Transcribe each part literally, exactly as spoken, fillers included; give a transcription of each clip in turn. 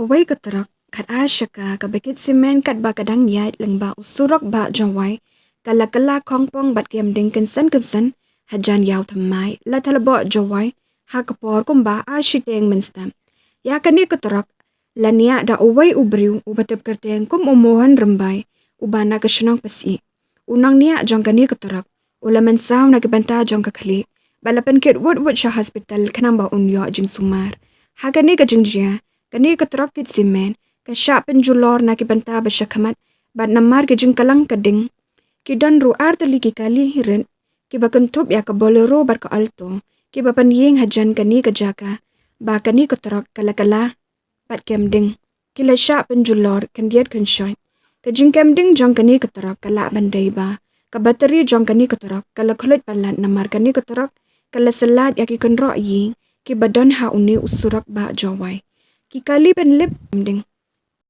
Uwei ka trok khatar shaka kaba kit simen katba ka dang ïaid lyngba u surok Bah Jowai, ka la kylla khongpong bad kem ding kynsan kynsan hajan ïaw thymmai Ladthadlaboh Jowai ha ka por kumba ar shiteng mynstep. Ïa kane ka trok la niah da uwei u briew uba tip kyrteng kum u Mohan Rymbai, uba na ka shnong Pasih. U nongniah jong kane ka trok u la mynsaw na ki bynta jong ka khlieh bad la pynkit wut wut sha hospital khnang ba un ïoh jingsumar. Ha kane ka jingjia, kane ka trok kit simen ka shah pynjulor na ki bynta ba sha khmat bad namar ki jingkyllang ka ding, ki don ruh ar tylli ki kali rit kiba kynthup ïa ka Bolero bad ka Alto, kiba pynïeng hajan kane ka jaka ba kane ka trok ka la kylla bad kem ding, ki la shah pynjulor khyndiat khynshoi. Ka jingkem ding jong kane ka trok ka lah ban dei ba ka battery jong kane ka trok ka la khluit palat namar kane ka trok ka la syllat ïa ki kynroh ïing kiba don ha une u surok Bah Jowai. Ki kali ban lip kem ding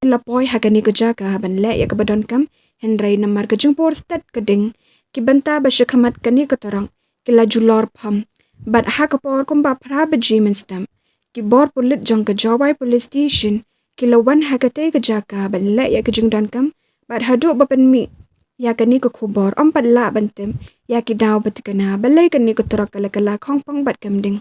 ki la poi ha kane ka jaka ban leh ïa kaba donkam, hynrei namar ka jingpur stet ka ding, ki bynta ba sha khmat kane ka trok ki la julor pham. Bad ha ka por kumba phra baje mynstep, ki bor pulit jong ka Jowai Police Station ki la wan ha katei ka jaka ban leh ïa ka jingdonkam bad haduh ba pynmih ïa kane ka khubor ym pat lah ban tip ïa ki daw ba tikna balei kane ka trok ka la kylla khongpong bad kem ding.